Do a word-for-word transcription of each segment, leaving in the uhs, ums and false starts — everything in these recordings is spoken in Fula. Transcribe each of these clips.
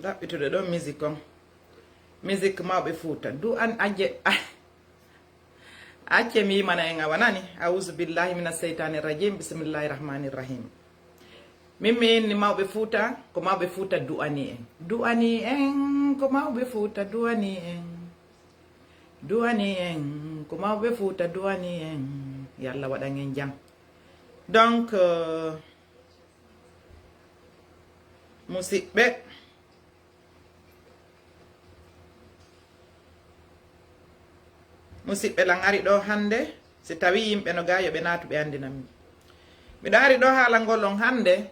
Ɗaɓɓitude ɗo musique on. Musique mawɓe Fuuta. Du an acce, acce mi yimana en awa nani. Auzu billahi mina seytani rajim. Bismillahi rahmani rahim. Min mi inni mawɓe Fuuta, ko mawɓe Fuuta du'ani en. Du'ani en, ko mawɓe Fuuta du'ani en. Du'ani en, ko mawɓe Fuuta du'ani en. Yo Allah waɗan en jam. Donc, euh, musiɓɓe, musiɓɓe lan ari ɗo hannde, si tawi yimɓe no ga yo ɓe naatu ɓe anndina min. Miɗo ari ɗo haalangol on hannde,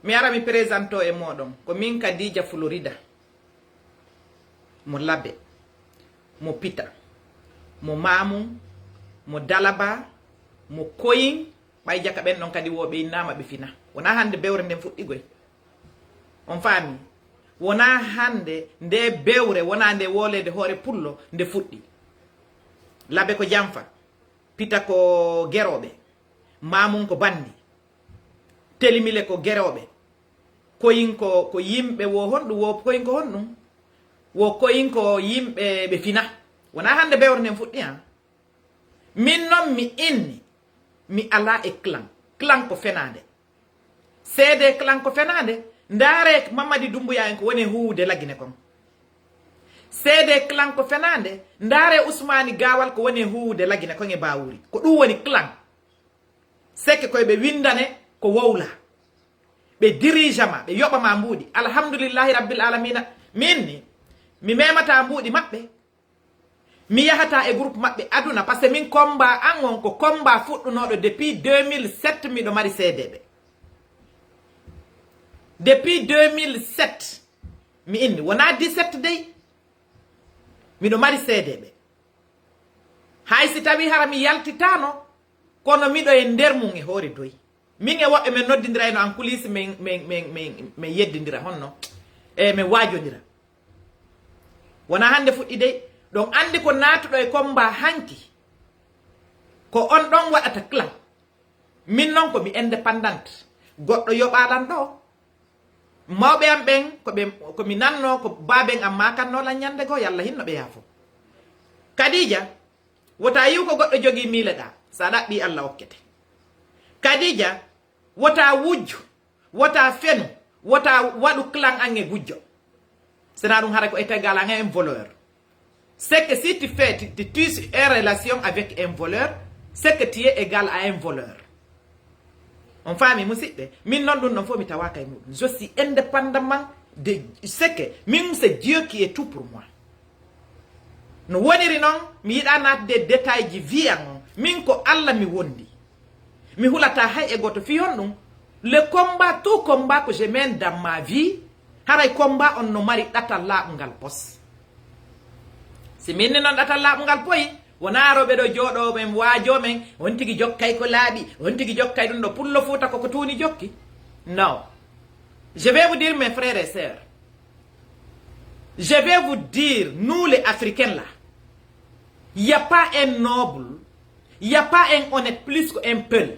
mi ara mi présenté e mooɗon. Ko min Kadija Florida. Mo Labe, mo Pita, mo Mamun, mo Dalaba, mo Koyin, ɓay jaka ɓen ɗon kadi wo ɓe innama ɓe fina. Wona hannde bewre nden fuɗɗigoy. On faami? Wona hannde nde bewre, wona nde wolede hoore pullo nde fuɗɗi. Labe ko Janfa, Pita ko Geroɓe, Mamun ko Bandi, Telimile ko Geroɓe, Koyin ko, ko yimɓe wo honɗum, wo Koyin ko honɗum? Wo Koyin ko yimɓe ɓe fina. Wona hannde bewre nden fuɗɗi, han. Min non mi inni, mi ala e clan. Clan ko fenande. Seede clan ko fenande. Ndaare Mamadi Dumbuya en ko woni e huuwude Lagine kon. Seede clan ko fenande. Ndaare Usmani Gawal ko woni e huuwude Lagine kon e Bawuri. Ko ɗum woni clan. Seke koye ɓe windane ko wowla. Ɓe dirija ma, ɓe yoɓa ma mbuuɗi. Alhamdulillahi Rabbil Alamina. Min ni, mi memata mbuuɗi maɓɓe. Mi yahata e groupe maɓɓe aduna, parce que min combat an on ko combat fuɗɗunooɗo depuis deux mille sept, miɗo mari seedeeɓe. Depuis deux mille sept, mi inni, wona dix-sept dey. Miɗo mari seedeeɓe. Hay si tawi hara mi yaltitaano, kono miɗo e nder mum e hoore doy. Min e woɓɓe men noddidirayno en coulisses, men, men, men, men, men yeddidira honno. E men waajodira. Wona hannde fuɗɗi dey. Ɗon anndi ko naatuɗo e combat hanki. Ko on ɗon waɗata clan. Min non ko mi indépendante. Goɗɗo yoɓalan ɗo. Mawɓe am ɓen, ko ɓe, ko mi nanno, ko baaben am makanno lan ñande goo, yo Allah hinno ɓe yaafo. Kadija, wota yiw ko goɗɗo jogii miileɗaa, sa ɗaɓɓi Allah okkete. Kadija, wota wujju, wota fenu, wota waɗu clan an e gujjo. Sena ɗum hara ko égal à un voleur. C'est que si tu fais, tu, tu, tu es en relation avec un voleur, c'est que tu es égal à un voleur. On faami, musiɓɓe? Min non ɗum ɗon fof mi tawaka e muɗum. Je suis indépendamment de ce que min, c'est Dieu qui est tout pour moi. No woniri non, mi yiɗa naatde détail ji vie an on. Min ko Allah mi wondi. Mi hulata hay e goto fi honɗum. Le combat, tout combat que je mène dans ma vie, haray combat on no mari ɗatal laaɓungal pos. Si min ni non ɗatal laaɓungal poyi, wona rewɓe ɗo jooɗo men waajo men, on tigi jokkay ko laaɓi, on tigi jokkay ɗum ɗo pullo Fuuta ko ko tuuni jokki. Non. Je vais vous dire, mes frères et sœurs. Je vais vous dire, nous les Africains là, il n'y a pas un noble, il n'y a pas un honnête plus qu'un peul.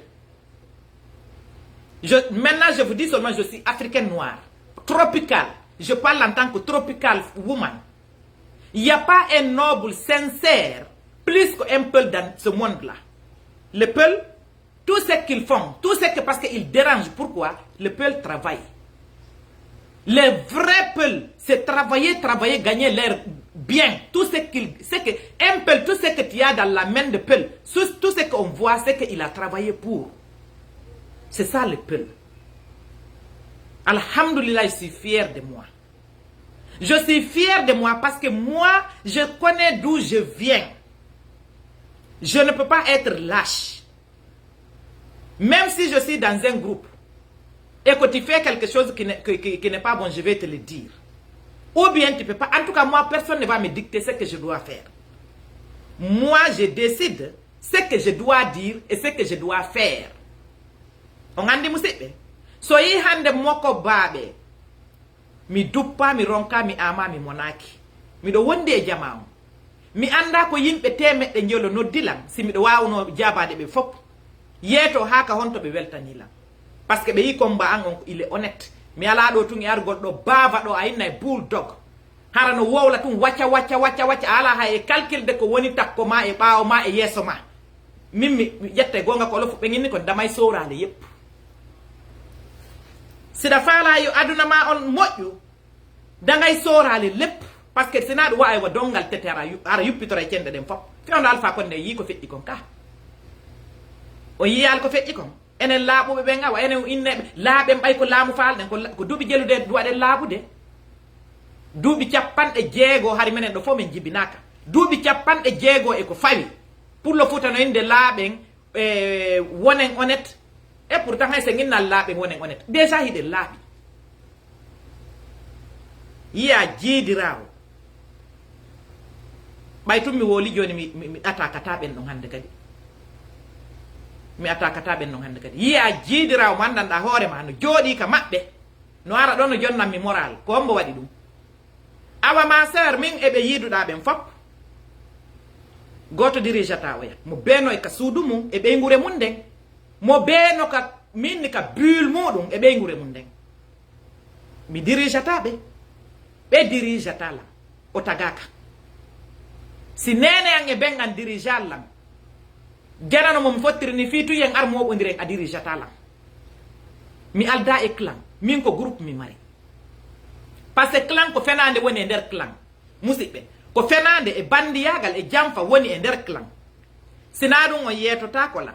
Je, maintenant, je vous dis seulement, je suis africaine noire, tropicale. Je parle en tant que tropical woman. Il n'y a pas un noble sincère plus qu'un peul dans ce monde-là. Le peul, tout ce qu'ils font, tout ce que, parce qu'ils dérangent, pourquoi? Le peul travaille. Les vrais peul, c'est travailler, travailler, gagner leur bien. Tout ce qu'il, ce que, un peul, tout ce que tu as dans la main de peul, tout, tout ce qu'on voit, c'est qu'il a travaillé pour. C'est ça le peul. Alhamdulillah, je suis fière de moi. Je suis fière de moi parce que moi, je connais d'où je viens. Je ne peux pas être lâche. Même si je suis dans un groupe et que tu fais quelque chose qui n'est, que, qui, qui n'est pas bon, je vais te le dire. Ou bien tu peux pas. En tout cas, moi, personne ne va me dicter ce que je dois faire. Moi, je décide ce que je dois dire et ce que je dois faire. On andi, musiɓɓe? So yi hande moko baaɓe, mi duppa, mi ronka, mi ama, mi monaki. Miɗo wondi e jama on. Mi anda ko yimɓe temeɗɗe njelo noddi lan, si miɗo wawno jabade ɓe fop. Yeeto haa ka honto ɓe weltani lan. Parce que ɓe yi combat an on, il est honnête. Mi alaa ɗo tun e argol ɗo baava ɗo a inna e bulldog. Hara no wowla tun wacca, wacca, wacca, wacca. A alaa hay e calculde ko woni takko ma e ɓaawo ma e yeeso ma. Min mi, mi ƴetta e goonga ko olofu ɓen inni kon damay sooraale yépp. Siɗa faalaa yo aduna ma on moƴƴu, dangay sooraale lépp. Parce que si naa ɗum wa ay wa dongal tete ara yu-, ara yuppitora e cenɗe ɗen fof. Fewndo Alpha Condé yii ko feƴƴi kon ka. O yiyaali ko feƴƴi kon. Enen laaɓuɓe ɓen awa, enen inneeɓe laaɓen ɓay ko laamu faalɗen, ko la-, ko duuɓi jelude waɗen laaɓude. Duuɓi capanɗe jeego hari menen ɗo fof min jibinaaka. Duuɓi capanɗe jeego e ko fawi. Pullo Fuuta no innde laaɓen, e, wonen honnête. Et pourtant hay so nginnal laaɓen wonen honnête. Déjà hiɗen laaɓi. Yiya jiidiraawo. Ɓay tun mi wooli jooni mi, mi, mi attaquata ɓen ɗon hannde kadi. Mi attaquata ɓen ɗon hannde kadi. Yiya jiidiraawo mo anndanɗaa hoore ma no jooɗii ka maɓɓe. No ara ɗo no jonnan mi moral. Ko hombo waɗi ɗum? Awa ma sœur, min e ɓe yiiduɗaa ɓen fop. Gooto dirijata oya. Mo bee no e ka suudu mum e ɓeynguure mum nden. Mo bee no ka min ni ka bulle muɗum e ɓeynguure mum nden. Mi dirijata ɓe. Ɓe dirijata lan. O tagaaka. Si neene an e ben an dirija lan. Janano mo mi fottiri ni fii tun yen ar mooɓondiren a dirijata lan. Mi aldaa e clan. Min ko groupe mi mari. Parce que clan ko fenaande woni e nder clan. Musidɓe, ko fenaande e banndiyaagal e janfa woni e nder clan. Si naa ɗum on yeetotaako lan.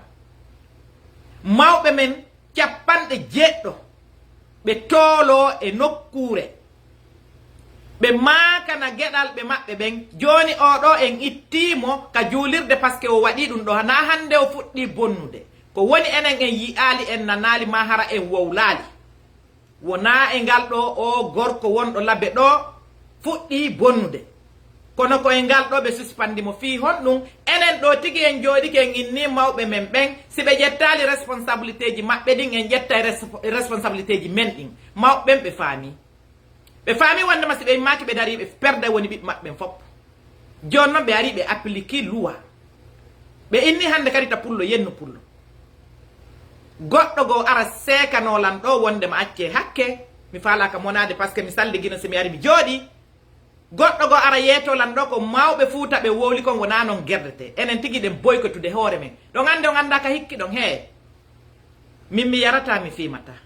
Mawɓe men capanɗe jeeɗɗo ɓe tooloo e nokkuure. Ɓe maakana geɗalɓe maɓɓe ɓen. Jooni oo ɗoo en ittii mo ka juulirde, parce que o waɗii ɗum ɗoo. Hanaa hannde o fuɗɗii bonnude. Ko woni enen en yi'aali, en nanaali, maa hara en wowlaali. Wonaa e ngal ɗoo oo gorko wonɗo Labe ɗoo fuɗɗii bonnude. Kono ko e ngal ɗoo ɓe suspandi mo fii honɗum? Enen ɗoo tigi en jooɗike en innii mawɓe men ɓen, si ɓe ƴettaali responsabilité ji maɓɓe ɗin, en ƴettay respo-, responsabilité ji men ɗin. Mawɓe ɓen ɓe faamii. Ɓe faamii wonndema si ɓe immaaki ɓe darii ɓe perda woni ɓiɓɓe maɓɓe ɓen fof. Jooni non ɓe arii ɓe appliquer loi. Ɓe inni hannde kadi ta pullo, yennu pullo. Goɗɗo goo ara seekanoo lan ɗoo wonndema accee hakke, mi faalaaka monaade parce que mi salligino si mi ari mi jooɗii. Goɗɗo goo ara yeetoo lan ɗoo ko mawɓe Fuuta ɓe wowli kon wonaa non gerdetee. Enen tigi ɗen boykotude hoore men. Ɗon anndi on anndaa ka hikki ɗon hee. Min mi yarataa mi fiimataa.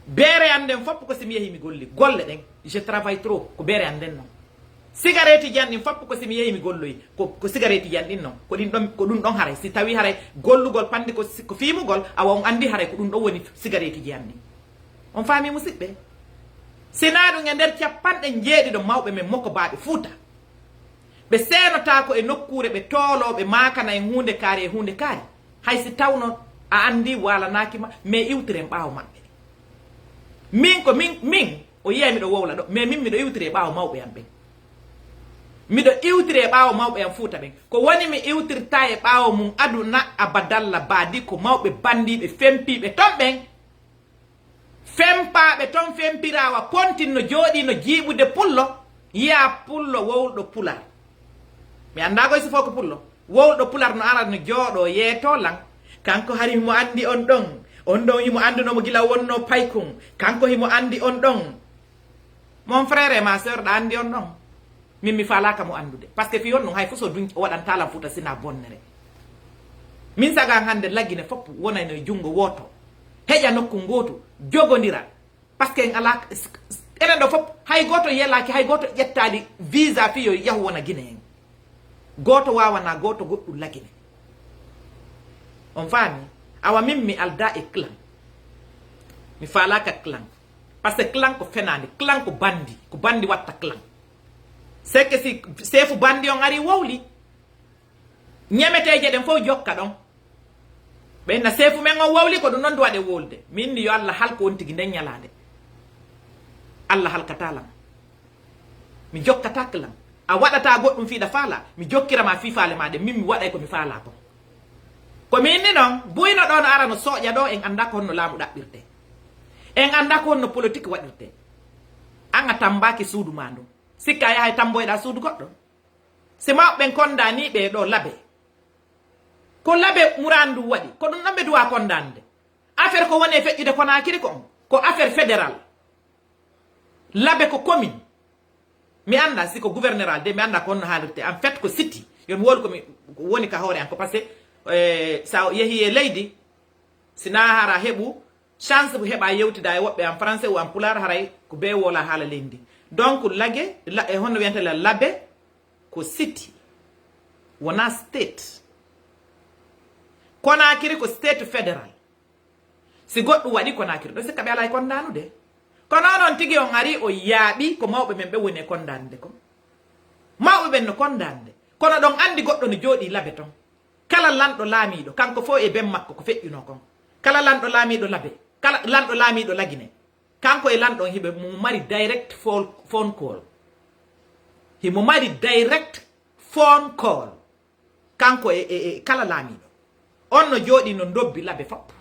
Beere an nden fof ko si mi yehi mi golli. Golle ɗen, je travaille trop, ko beere an nden non. Sigareetiji an ɗin fof ko si mi yehi mi golloyi, ko, ko sigareetiji an ɗin non. Ko ɗin ɗon, ko ɗum ɗon haray. Si tawi haray gollugol panndi ko si, ko fiimugol, awa on anndi haray ko ɗum ɗon woni sigareetiji an ɗin. On faamii musidɓe? Si naa ɗum e nder capanɗe jeeɗiɗo mawɓe men mokobaaɓe Fuuta. Ɓe seenotaako e nokkuure ɓe tooloo ɓe maakana en huunde kaari e huunde kaari. Hay si tawno a anndi waalanaaki ma, mais iwtiren ɓaawo maɓɓe. Min ko min, min, o yiyay miɗo wowla ɗo, mais min miɗo iwtiri e ɓaawo mawɓe am ɓen. Miɗo iwtiri e ɓaawo mawɓe am Fuuta ɓen. Ko woni mi iwtirta e ɓaawo mum aduna abadalla baadi ko mawɓe banndiiɓe fempiiɓe ton ɓen. Fempaaɓe ton fempiraawa pontin no jooɗii no jiiɓude pullo, yiya pullo wowlɗo pular. Mi anndaa koy si fof ko pullo. Wowlɗo pular no ara no jooɗoo yeetoo lan. Kanko hari himo anndi on ɗon. On ɗon himo annduno mo gila wonnoo paykun. Kanko himo anndi on ɗon. Mon frère et ma sœur, ɗa anndi on ɗon. Min mi faalaaka mo anndude. Parce que fii honɗum hay fof so duñ o waɗantaa lan Fuuta Sinaa bonnere. Min sagan hannde Lagine fof wonayno e junngo wooto. Heƴa nokku ngootu, jogondira. Parce que en alaa, enen ɗo fof, hay gooto yelaaki, hay gooto ƴettaali visa fii yo yahu wona Gine en. Gooto waawanaa gooto goɗɗum Lagine. On faami? Awa min mi aldaa e clan. Mi faalaaka clan. Parce que clan ko fenaande, clan ko banndi, ko banndi watta clan. C'est que si seefu banndi on ari wowli, ñemeteeje ɗen fof jokka ɗon. Ɓe inna seefu men on wowli ko ɗum ɗon duwaɗe wowlude. Mi inni yo Allah halku on tigi nden ñalaande. Allah halkataa lan. Mi jokkataa clan. A waɗataa goɗɗum fii ɗa faalaa. Mi jokkira ma fii faale maa ɗen. Min mi waɗay ko mi faalaa kon. Ko mi inni non, buyno ɗo no ara no sooƴa ɗo, en anndaa ko honno laamu ɗaɓɓirtee. En anndaa ko honno politik waɗirtee. An a tammbaaki suudu maa ndun. Sikka a yahay tammboyɗaa suudu goɗɗo. Si mawɓe ɓen kondaanii ɓe ɗo Labe. Ko Labe muraadu ndun waɗi. Ko ɗum ɗon ɓe duwaa kondaande. Affaire ko woni e feƴƴude Konaakiri ko on. Ko affaire fédéral. Labe ko commune. Mi annda si ko gouverneral de, mi annda ko honno haalirte. En fait, ko city. Yo mi wowlu ko mi woni ka hoore an ko, parce que, eh, sa yehi e leydi, si na hara heɓu chance bu heɓa yewtida e woɓɓe en français ou en pulaar, haray ko be wola haala leydi. Donc, lage, la, e honno wiyante la, labe ko city, wona state. Conakry ko state fédéral. Si goɗɗum waɗi Conakry ɗo, sikka ɓe alaa e kondanude. Kono onon tigi on ari, o yaaɓi ko mawɓe men ɓe woni e kondanude kon. Mawɓe ɓen no kondanude. Kono ɗon anndi goɗɗo no jooɗii labe ton. Kala lanɗo laamiiɗo, kanko fof e ben makko ko feƴƴunoo kon. Kala lanɗo laamiiɗo labe, kala lanɗo laamiiɗo lagine. Kanko e lanɗo on hiɓe mo mari direct phone, phone call. Himo mari direct phone call. Kanko e, e, e kala laamiiɗo. On no jooɗii no ndobbi labe fop.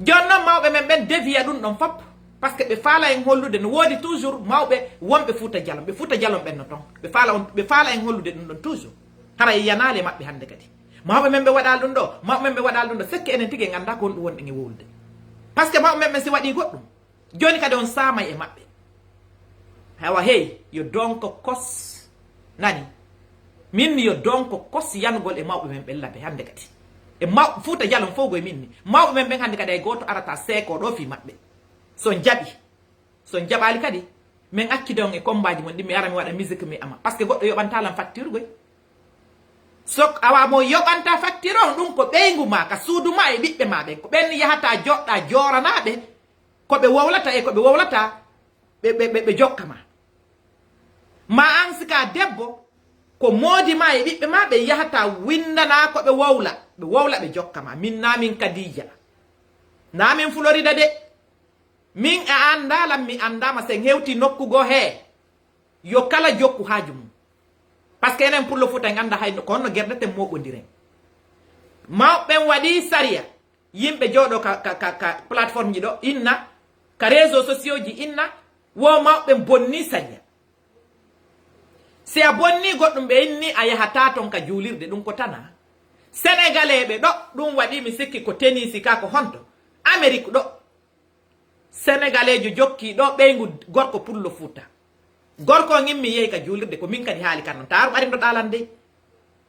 Jooni non mawɓe men ɓen deviya ɗum ɗon fop. Parce que ɓe faala en hollude no woodi toujours mawɓe wonɓe Fuuta Jalon. Ɓe Fuuta Jalon ɓen no ton. Ɓe faala on, ɓe faala en hollude ɗum ɗon toujours. Hara e yanaale maɓɓe hannde kadi. Mawɓe men ɓe waɗaali ɗum ɗo, mawɓe men ɓe waɗaali ɗum ɗo. Sekke enen tigi en anndaa ko honɗum wonɗen e wowlude. Parce que mawɓe men ɓen si waɗii goɗɗum, jooni kadi on saamay e maɓɓe. Awa hey, yo donko kos. Nani? Min yo donko kos yanugol e mawɓe men ɓen labe hannde kadi. E maw-, Fuuta Jalon fof go e min ni. Mawɓe men ɓen hannde kadi hay gooto arata seeko ɗo fii maɓɓe. So on jaɓi. So on jaɓaali kadi, min accude on e kombaaji mon ɗin, mi ara mi waɗa musique mi ama. Parce que goɗɗo yoɓanta lan facture goy. Sok awa mo yoɓanta facture on, ɗum ko ɓeyngu ma, ka suudu ma e ɓiɓɓe ma ɓen. Ko ɓen yahata joɗɗa jooranaaɓe. Ko ɓe wowlata e ko ɓe wowlata, ɓe, ɓe, ɓe, ɓe jokka ma. Ma an si ka debbo, ko moodi ma e ɓiɓɓe ma ɓe yahata windana ko ɓe wowla. Ɓe wowla ɓe jokka ma. Min na min Kadija. Na min Florida de. Min a anndaa lan, mi anndaama, sen hewti nokku goo hee. Yo kala jokku haaju mum. Parce que enen Pullo Fuuta en annda hay no, ko honno gerdeten moɓondiren. Mawɓe ɓen waɗi sariya. Yimɓe jooɗo ka, ka, ka, ka plateforme ji ɗo, inna, ka réseaux sociaux ji, inna, wo mawɓe ɓen bonni sariya. Si a bonni goɗɗum, ɓe inni a yahata ton ka juulirde, ɗum ko tana. Sénégalais ɓe ɗo, ɗum waɗi mi sikki ko Tenisi ka ko honto. Amérique ɗo. Senegaleejo jokki ɗo ɓeyngu gorko Pullo Fuuta. Gorko on immi yehi ka juulirde, ko min kadi haali kan non. Ta aru ɓarindoɗaa lan dey.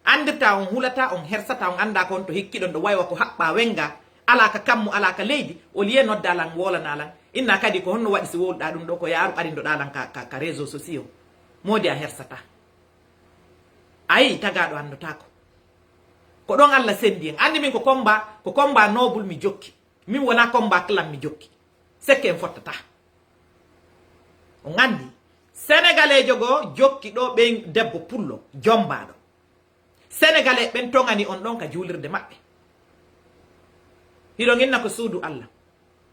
Anndirta on hulata, on hersata, on annda ko on to hikkiɗon ɗo waywa ko haɓɓa wenga, alaa ka kammu, alaa ka leydi, o liye nodda lan, wolana lan. Inna kadi ko honno waɗi si wowluɗaa ɗum ɗo, ko yaaru ɓarindoɗaa lan ka, ka, ka réseaux sociaux. Moodi a hersata. Ayi, tagaaɗo anndotaako. Ko ɗon Allah sendi en. Anndi min ko combat, ko combat noble mi jokki. Min wona combat clan mi jokki. Sekke en fottata. On anndi, Senegaleejo goo jokki ɗo ɓen debbo Pullo, jombaaɗo. Sénégalais ɓen toŋani on ɗon ka juulirde maɓɓe. Hiɗon inna ko suudu Allah.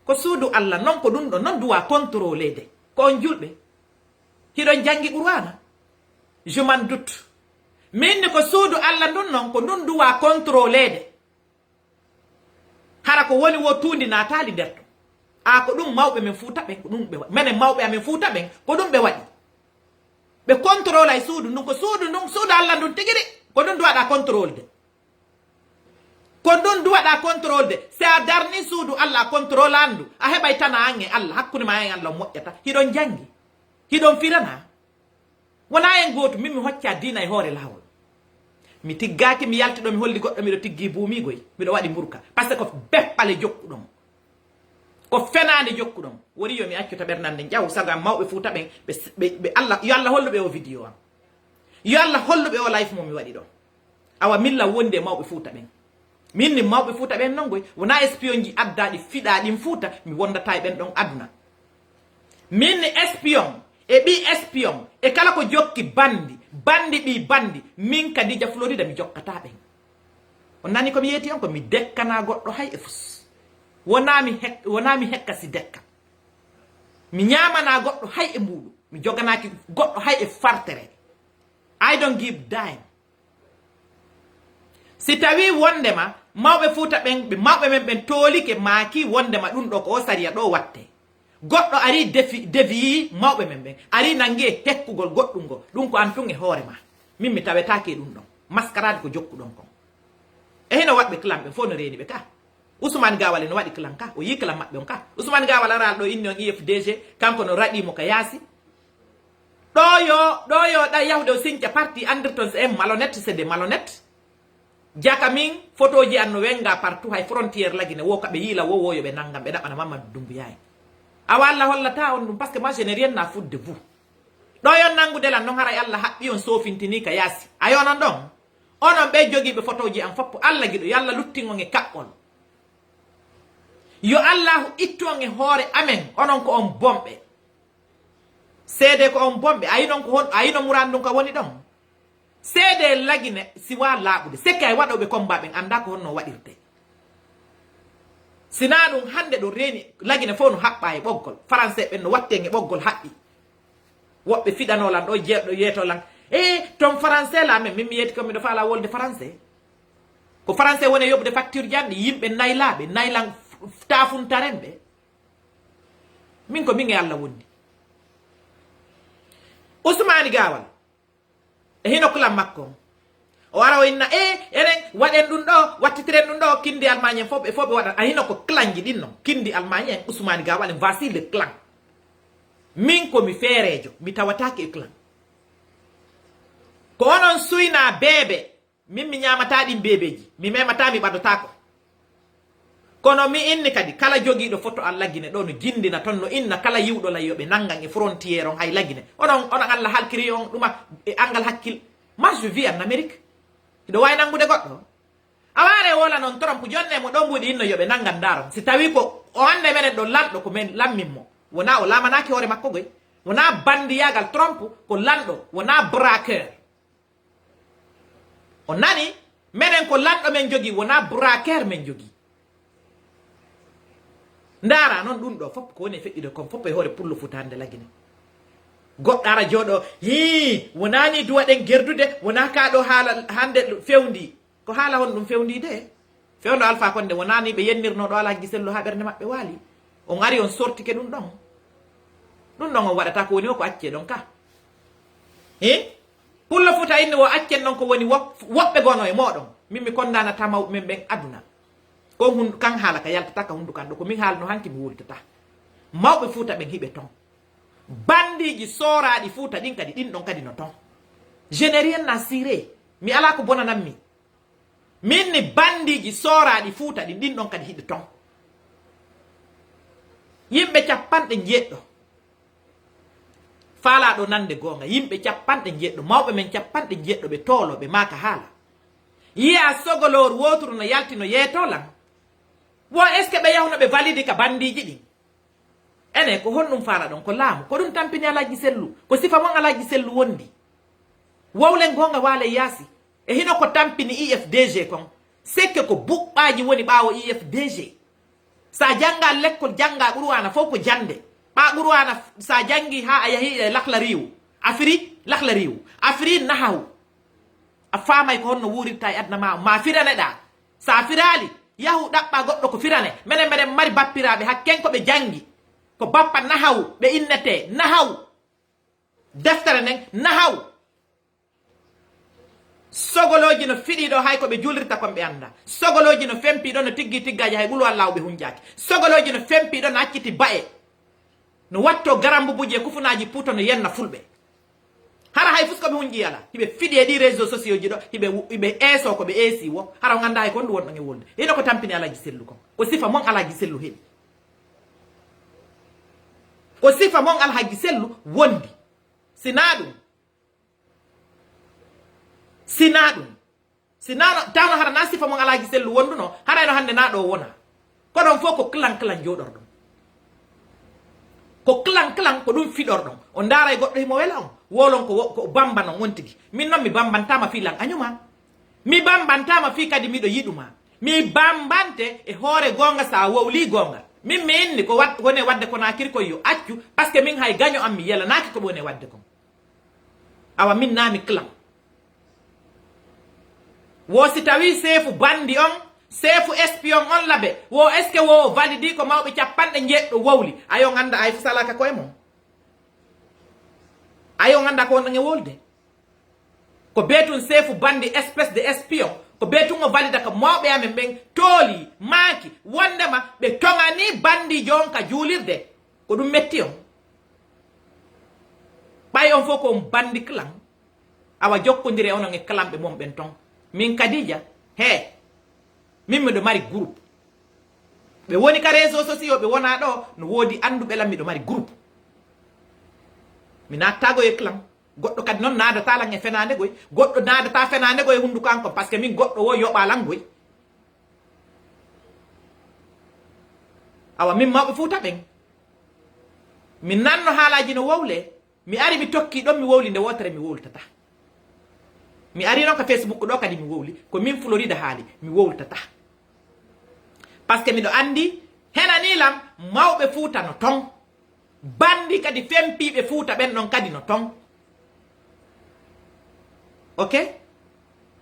Ko suudu Allah non, ko ɗum ɗo non duwa contrôlede. Ko on julɓe. Hiɗon janngi Qur'aana. Je m'en doute. Min ni ko suudu Allah ndun non, ko ndun duwa contrôlede. Hara ko woni wo tuundi naataali nder ton. A ko ɗum mawɓe men Fuuta ɓen, ko ɗum ɓe waɗi. Menen mawɓe amen Fuuta ɓen, ko ɗum ɓe waɗi. Ɓe contrôle e suudu ndun, ko suudu ndun, suudu Allah ndun tigiri, ko ɗum duwaɗa contrôle de. Ko ɗum duwaɗa contrôle de. Si a darni suudu Allah, a contrôle andu, a heɓay tana an e Allah, hakkunde ma e Allah on moƴƴata. Hiɗon janngi, hiɗon firana. Wona en gootu, min mi hocca diina e hoore laawol. Mi tiggaaki, mi yalti ɗo, mi holli goɗɗo, miɗo tiggi buumiigoy, miɗo waɗi mburka. Parce que ko beppale jokkuɗon. Ko fenaande jokkuɗon. Woni yo mi accu taɓernande njaw, sago am mawɓe Fuuta ɓen, ɓe, ɓe, ɓe Allah, yo Allah hollu ɓe o vidéo am. Yo Allah hollu ɓe o live mo mi waɗi ɗo. Awa milla wonde mawɓe Fuuta ɓen. Min ni mawɓe Fuuta ɓen non goy, wona espion ji addaɗi fiɗaɗin Fuuta, mi wondata e ɓen ɗon aduna. Min ni espion, e ɓi espion, e kala ko jokki bandi, bandi ɓi bandi, min Kadija Florida mi jokkata ɓen. On nani ko mi yeeti on, ko mi dekkana goɗɗo hay e fus. Wona mi hek-, wona mi hekka si dekka. Mi ñaamana goɗɗo hay e mbuuɗu. Mi joganaaki goɗɗo hay e fartere. I don't give dime. Si tawi wondema mawɓe Fuuta ɓen, ɓe mawɓe men ɓen toolike maaki wondema ɗum ɗo ko o sariya ɗo watte. Goɗɗo ari defi, deviyi mawɓe men ɓen. Ari nangi e hekkugol goɗɗum ngo. Ɗum ko an tun e hoore ma. Min mi tawetaake e ɗum ɗon. Mascarade ko jokkuɗon kon. E hino waɗɓe clan ɓen fof no reeni ɓe ka. Ousmane Gawal ene waɗi clan ka, o yii clan maɓɓe on ka. Ousmane Gawal araali ɗo inni on I F D G, kanko no raɗi mo ka yaasi. Ɗo yo, ɗo yo ɗa yahude o sinca parti Anderton, c'est un malhonnête, c'est des malhonnêtes. Jaka min, photoji an no wenga partout, hay frontière Lagine, wo ka ɓe yiila wo, wo yo ɓe nangam, ɓe ɗaɓɓana Mamadou Doumbouya en. Awa Allah hollata on ɗum, parce que moi, je n'ai rien à foutre de vous. Ɗo yon nangude lan non, haray Allah haɓɓi on, sofintini ka yaasi. A yonan ɗon? Onon ɓe jogiiɓe photoji an foppo, Allah giɗo, yo Allah luttin on e kaɓɓol. Yo Allahu ittu on e hoore amen, onon ko on bomɓe. Seede ko on bomɓe, a yinon ko hon, a yinon muraan ɗum ka woni ɗon. Seede Lagine si waa laaɓude, sekke ay waɗooɓe combat ɓen anndaa ko honno waɗirte. Sinaa ɗum hannde ɗo reeni Lagine fof no haɓɓa e ɓoggol. Français ɓen no watte en e ɓoggol haɓɓi. Woɓɓe fiɗanoo lan ɗo, jeeɗo yeeto lan. E ton français la men, min mi yeeti ko miɗo faala wolde français. Ko français woni e yoɓude facture janɗi, yimɓe naylaaɓe, naylan f-, f-, taafuntaren ɓe. Min ko min e Allah wondi. Ousmane Gawal, e hino clan makko on. O ara o inna, e, enen, waɗen ɗum ɗo, wattitiren ɗum ɗo, kindi Allemagne en fof, ɓe fof ɓe waɗan. A hino ko clan ji ɗin non. Kindi Allemagne en, Ousmane Gawal en, voici le clan. Min ko mi feereejo, mi tawataake e clan. Ko onon suyna beebe, min mi ñaamataa ɗin beebeeji, mi memataa, mi ɓadotaako. Kono mi inni kadi, kala jogiiɗo photo an Lagine ɗo no jindina ton, no inna kala yiwɗo lan yo ɓe nangan e frontière on hay Lagine. Onon, onon Allah halkiri on ɗuma e angal hakkil. Moi, je vis en Amérique. Hiɗo waawi nangude goɗɗo? A waare wola non Trump, jonne mo ɗo mbuuɗi inno yo ɓe nangan ndaaron. Si tawi ko o hannde menen ɗo lanɗo ko men lammin mo. Wonaa o laamanaaki hoore makko goy. Wonaa bandiyaagal Trump, ko lanɗo, wonaa braqueur. O nani, menen ko lanɗo men jogii, wonaa braqueur men jogii. Ndaara non ɗum ɗo fof ko woni e feƴƴude kon fof e hoore pullo Fuuta hannde Lagine. Goɗɗo ara jooɗo, hii, wonaa ni duwaɗen gerdude, wonaa kaa ɗo haala hannde fewndi. Ko haala honɗum fewndi de? Fewndo Alpha Condé wonaa ni ɓe yennirnoo ɗo Alhaji Sellu haa ɓernde maɓɓe waali. On ari on sortike ɗum ɗon. Ɗum ɗon on waɗata ko woni o ko accee ɗon ka. Hi? Pullo Fuuta inni wo accen ɗon ko woni wo-, woɓɓe gono e mooɗon. Min mi kondaanataa mawɓe men ɓen aduna. Ko hun-, kan haala ka yaltata ka hunnduko an ɗo. Ko min haalno hanki mi wultata. Mawɓe Fuuta ɓen hiɓe ton. Bandiiji sooraaɗi Fuuta ɗin kadi, ɗin ɗon kadi no ton. Je n'ai rien à cirer. Mi alaa ko bonanan mi. Min ni bandiiji sooraaɗi Fuuta ɗin, ɗin ɗon kadi hiɓe ton. Yimɓe capanɗe njeeɗɗo. Faalaaɗo nande goonga, yimɓe capanɗe njeeɗɗo, mawɓe men capanɗe njeeɗɗo ɓe toolooɓe maaka haala. Yiya sogoloor wooturu no yalti no yeetoo lan. Wo est-ce que ɓe yahuno ɓe validi ka bandiiji ɗin? Ene, ko honɗum faala ɗon? Ko laamu. Ko ɗum tampini Alhaji Sellu. Ko sifa mon Alhaji Sellu wondi. Wowlen goonga waale yaasi. E hino ko tampini I F D G kon. Sekke ko buɓɓaaji woni ɓaawo I F D G. Sa jannga lekkol, jannga Qur'aana fof ko jannde. Ɓaa Qur'aana f-, sa janngi haa a yahi e laklariiwu. A firi laklariiwu. A firi nahawu. A faamay ko honno wuurirta e aduna ma, ma firaneɗaa. Sa firaali, yahu ɗaɓɓa goɗɗo ko firane. Menen meɗen mari bappiraaɓe hakken ko ɓe janngi. Ko bappa nahawu, ɓe innetee nahawu. Deftere nden, nahawu. Sogolooji no fiɗi ɗo hay ko ɓe juulirta kon ɓe annda. Sogolooji no fempi ɗo no tiggi tiggaaji hay ɓulu Allaahu ɓe hunjaaki. Sogolooji no fempi ɗo no acciti ba'e. No watto garambubuji e kufunaaji puuto no yenna fulɓe. Hara hay fus ko ɓe hunƴi ala. Hiɓe fiɗi e ɗi réseaux sociaux ji ɗo, hiɓe wu-, hiɓe eeso ko ɓe eesi wo. Hara on annda hay ko honɗum wonɗon e wolde. Hino ko tampini Alhaji Sellu kon. Ko sifa mon Alhaji Sellu heɓi. Ko sifa mon Alhaji Sellu wondi. Sinaa ɗum. Sinaa ɗum. Si naano, tawno hara na sifa mon Alhaji Sellu wonduno, harayno hannde na ɗo wona. Ko ɗon fof ko clan clan jooɗorɗon. Ko clan clan ko ɗum fiɗorɗon. On ndaaray goɗɗo himo wela on. Wolon ko wo-, ko bamban on on tigi. Min noon mi bambantaama fii lan añuma. Mi bambantaama fii kadi miɗo yiɗuma. Mi bambante e hoore goonga sa wowli goonga. Min mi inni ko wad-, wone wadde ko na kirkoy yo accu, parce que min hay gaño am mi yelanaaki ko wone wadde kon. Awa min na mi clan. Wo si tawi seefu bandi on, seefu espion on labe, wo est-ce que wo validi ko mawɓe capanɗe njeeɗɗo wowli? Ayo ngannda ay fu salaka koye mon. Ayo ngannda ko wonɗon e wolde. Ko beetun seefu bandi, espèce de espion. Ko bee tun o valida ka mawɓe amen ɓen tooli, maaki, wondema ɓe toŋani bandiijo on ka juulirde. Ko ɗum metti on. Ɓay on fof ko on bandi clan, awa jokkondire onon e clanɓe mon ɓen ton. Min Kadija, he, min miɗo mari groupe. Ɓe woni ka réseau sociaux, ɓe wona ɗo, no woodi annduɓe lan, miɗo mari groupe. Mi naattago e clan. Goɗɗo kadi noon naadataa lan e fenaande goy. Goɗɗo naadataa fenaande goy e hunnduko an kon, parce que min goɗɗo wo yoɓa lan goy. Awa min mawɓe Fuuta ɓen, mi nanno haalaaji no wowle, mi ari mi tokki ɗon, mi wowli nde wootere, mi wowltata. Mi ari noon ka Facebook ɗo kadi mi wowli, ko min Florida haali, mi wowltata. Parce que miɗo anndi henani lan mawɓe Fuuta no ton. Bandi kadi fempiiɓe Fuuta ɓen ɗon kadi no ton. Ok?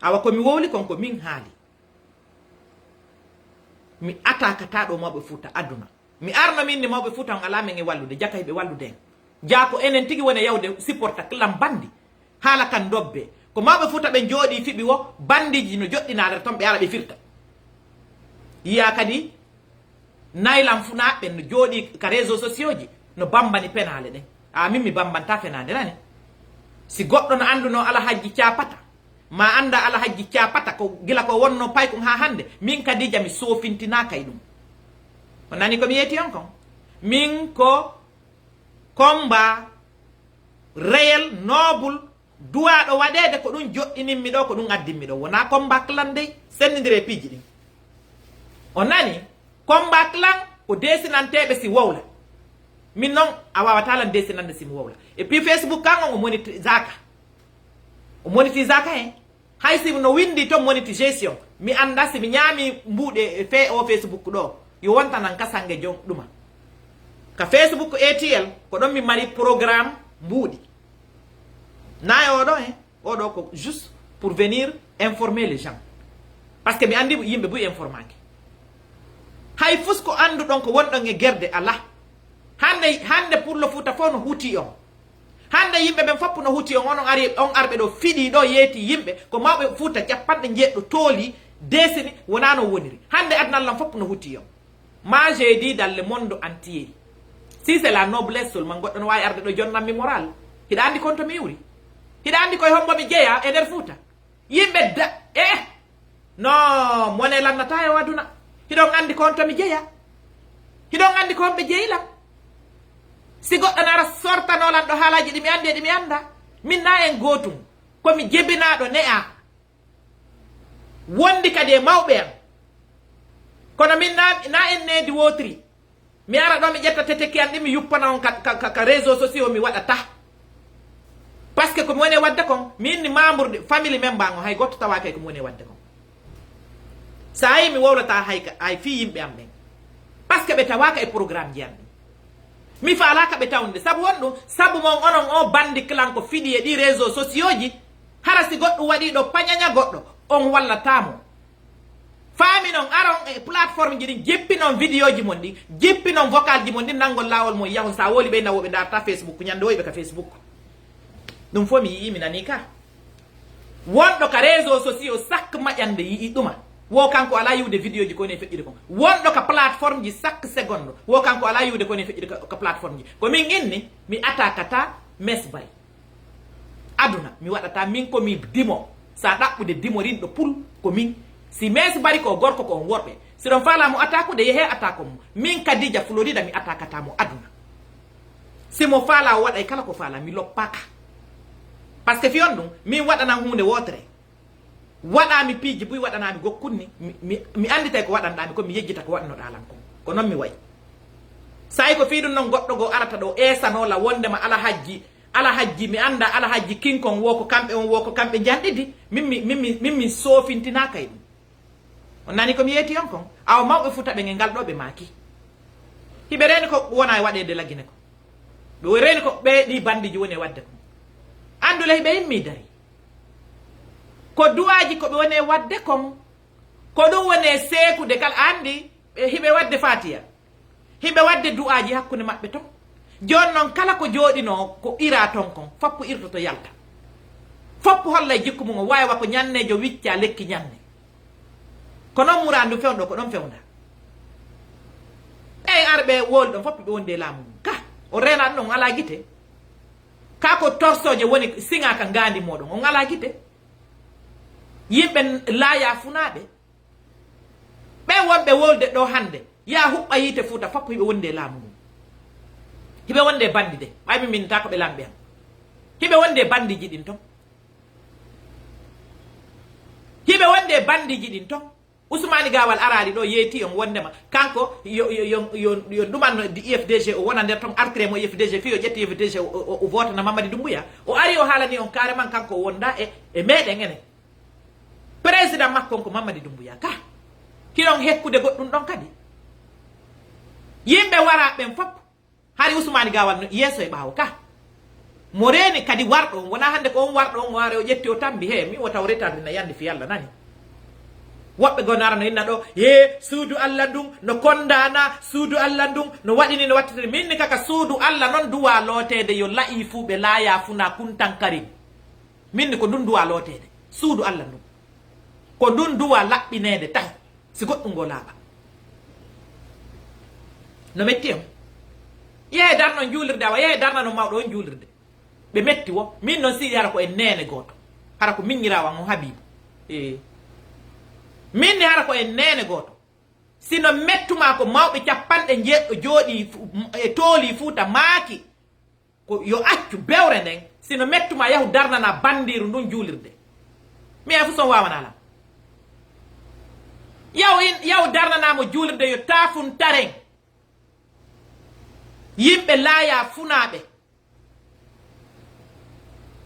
Awa ko mi wowli kon ko min haali. Mi atakata ɗo mawɓe Fuuta aduna. Mi arno min ni mawɓe Fuuta on alaa men e wallude, jaka hiɓe wallude en. Jaa ko enen tigi woni e yawde supporta clan bandi. Haala kan dobbe. Ko mawɓe Fuuta ɓen jooɗi fiɓi wo, bandiiji no joɗɗinaade ton ɓe ara ɓe firta. Yiya kadi naylan funaaɓe ɓen no jooɗi ka réseau sociaux ji, no bambani penaale ɗen. A min mi bambanta fenaande nani. Si goɗɗo no annduno Alhajji Caapata, ma annda Alhajji Caapata, ko gila ko wonno paykun haa hannde, min Kadija mi soofintinaaka e ɗum. On nani ko mi yeeti on kon? Min ko combat réel, noble, duwaaɗo waɗeede, ko ɗum joɗɗinimmi ɗo, ko ɗum addimmi ɗo. Wonaa combat clan dey, senndindire piiji ɗin. On nani? Combat clan ko desinanteeɓe si wowla. Min noon, a waawataa lan desinande si mi wowla. Et puis Facebook kan on o moniti zaka. O moniti zaka hen. Hay si no winndi ton monétisation, mi annda si mi ñaami mbuuɗe e fee o Facebook ɗo, yo wontanan ka sange jon ɗuma. Ka Facebook A T L, ko ɗon mi mari programme mbuuɗi. Na e oɗo, hein? Oɗo ko juste pour venir informer les gens. Parce que mi anndi yimɓe buy informaaki. Hay fus ko annduɗon ko wonɗon e gerde alaa. Hannde, hannde Pullo Fuuta fof no huuti on. Hannde yimɓe ɓen fof no huuti on, onon ari, on arɓe ɗo fiɗi ɗo yeeti yimɓe, ko mawɓe Fuuta capanɗe njeeɗiɗo tooli, desini, wonaa no woniri. Hannde aduna lan fof no huuti on. Ma, j'ai dit dans le monde entier. Si c'est la noblesse seulement, goɗɗo no waawi arde ɗo jonnammi moral. Hiɗa anndi kon to mi iwri? Hiɗa anndi koye hombo mi jeya e nder Fuuta? Yimɓe da, eh, no, mone lannata e o aduna. Hiɗon anndi kon to mi jeya? Hiɗon anndi ko homɓe jeyi lan? Si goɗɗo nara sortano lan ɗo haalaaji ɗi mi anndi e ɗi mi annda, min na en gootum. Ko mi jebinaaɗo ne'a. Wondi kadi e mawɓe am. Kono min na, na en needi wootiri. Mi ara ɗo mi ƴetta teteki an ɗi mi yuppana on ka, ka, ka, ka réseau sociaux mi waɗata. Parce que ko mi woni e waɗde kon, mi inni membre de famille member ngo hay goɗɗo tawaaka e ko mi woni e waɗde kon. Sa yi mi wowlata hay ka, hay fii yimɓe am ɓen. Parce que ɓe tawaaka e programme ji am ɗin. Mi faalaaka ɓe tawnude. Sabu won ɗum, sabu mon onon o bandi clan ko fiɗi e ɗi réseau sociaux ji, hara si goɗɗum waɗi ɗo pañaña goɗɗo, on wallata mo. Faami non, aron e plateforme ji ɗin, jippinon vidéo ji mon ɗin, jippinon vocal ji mon ɗin, nanngol laawol mon yahon. Sa woli ɓe nawoɓe darta Facebook, ñande woyɓe ka Facebook. Ɗum fof mi yi'i, mi nani ka. Wonɗo ka réseau sociaux sak maƴande yi'i ɗuma. Wo kanko ala yiwde vidéo ji ko ne feƴƴude kon. Wonɗo ka plateforme ji sak seconde. Wo kanko ala yiwde ko ne feƴƴude ka, ka plateforme ji. Ko min inni, mi atakata Mes Bari. Aduna, mi waɗata min ko mi dimo. Sa ɗaɓɓude dimorinɗo pul ko min. Si Mes Bari ko gorko ko on worɓe. Si ɗon faala mo atakude, yehe atako mo. Min Kadija Florida mi atakata mo aduna. Si mo faala o waɗay kala ko faala, mi loppaka. Parce que fiyon ɗum, min waɗanan huunde wootere. Waɗa mi piiji buy, waɗana mi gokkunni, mi, mi, mi annditay ko waɗanɗa mi, ko mi yejjita ko waɗnoɗa lan kon. Ko non mi wayi. Sa'i ko fii ɗum non goɗɗo goo arata ɗo eesano la wondema Alhajji, Alhajji mi annda Alhajji kinkon wo ko kamɓe on wo ko kamɓe njanɗidi, min mi, min mi, min mi soofintinaka e ɗum. On nani ko mi yeeti on kon? Awa mawɓe Fuuta ɓen e ngal ɗo ɓe maaki. Hiɓe reeni ko wona e waɗeede Lagine ko. Ɓe reeni ko ɓe ɗi bandiji woni e waɗde kon. Anndule hiɓe immi dari. Ko duwaaji ko ɓe woni e waɗde kon. Ko ɗum woni e seekude kala anndi ɓe hiɓe waɗde Faatiya. Hiɓe waɗde du'aaji hakkunde maɓɓe ton. Jooni non kala ko jooɗinoo ko ira ton kon, foppu irtoto yalta. Foppu holla e jikku mum o waawi wa ko ñanneejo wicca lekki ñanne. Ko noon muraadu ndu fewndo, ko ɗoon fewnda. Ɓe arɓe woli ɗon fof ɓe wondi e laamu ngun. Ka, o reenaɗo ɗon, o alaa gite. Ka ko torsooje woni siŋaa ka ngaandi mooɗon, on alaa gite. Yimɓe laaya funaaɓe. Ɓe wonɓe wolde ɗo hannde, yaa huɓɓa yiite Fuuta fof hiɓe wondi e laamu ngun. Hiɓe wondi e banndi de, ɓay mi minta ko ɓe lamɓe am. Hiɓe wondi e banndiji ɗin ton. Hiɓe wondi e banndiji ɗin ton. Usmani Gawal araali ɗo yeeti on wondema kanko yo, yo, yo, yo, yo ɗumanno di U F D G, o wona nder ton artire mo U F D G, fii o ƴetti U F D G o, o, o votana Mamadi Dumbuya. O ari o haalani on carrément kanko o wonda e, e meɗen enen. Président makko on ko Mamadi Dumbuya ka. Hiɗon hekkude goɗɗum ɗon kadi. Yimɓe wara ɓen fof. Hari Usmani Gawal no yeeso e ɓaawo ka. Mo reeni kadi warɗo on, wonaa hannde ko on warɗo on o ari o ƴetti o tambi, he, mi o taw retardina yande fi Yalla nani. Woɓɓe goo nara no inna ɗo, he, suudu Alla ndun no kondaana, suudu Alla ndun no waɗini no wattitiri. Min ni kaka suudu Alla non duwa looteede yo la'i fuu ɓe laaya funa kuntankarin. Min ni ko ndun duwa looteede, suudu Alla ndun. Ko ndun duwa laɓɓineede taho, si goɗɗum ngoo laaɓa. No metti on. Yehe darnon juulirde, awa yehe darnanon mawɗo on juulirde. Ɓe metti wo. Min non siɗi hara ko en neene gooto. Hara ko miññiraawo an on Habiibu. Ee. Min ni hara ko en neene gooto. Sino mettuma ko mawɓe capanɗe njeeɗɗo jooɗii fu-, e tooli Fuuta maaki. Ko yo accu bewre nden, sino mettuma yahu darnana bandiiru ndun juulirde. Mi e fu son wawana lam. Yahu in, yahu darnana mo juulirde yo taafuntaren. Yimɓe laaya funaaɓe.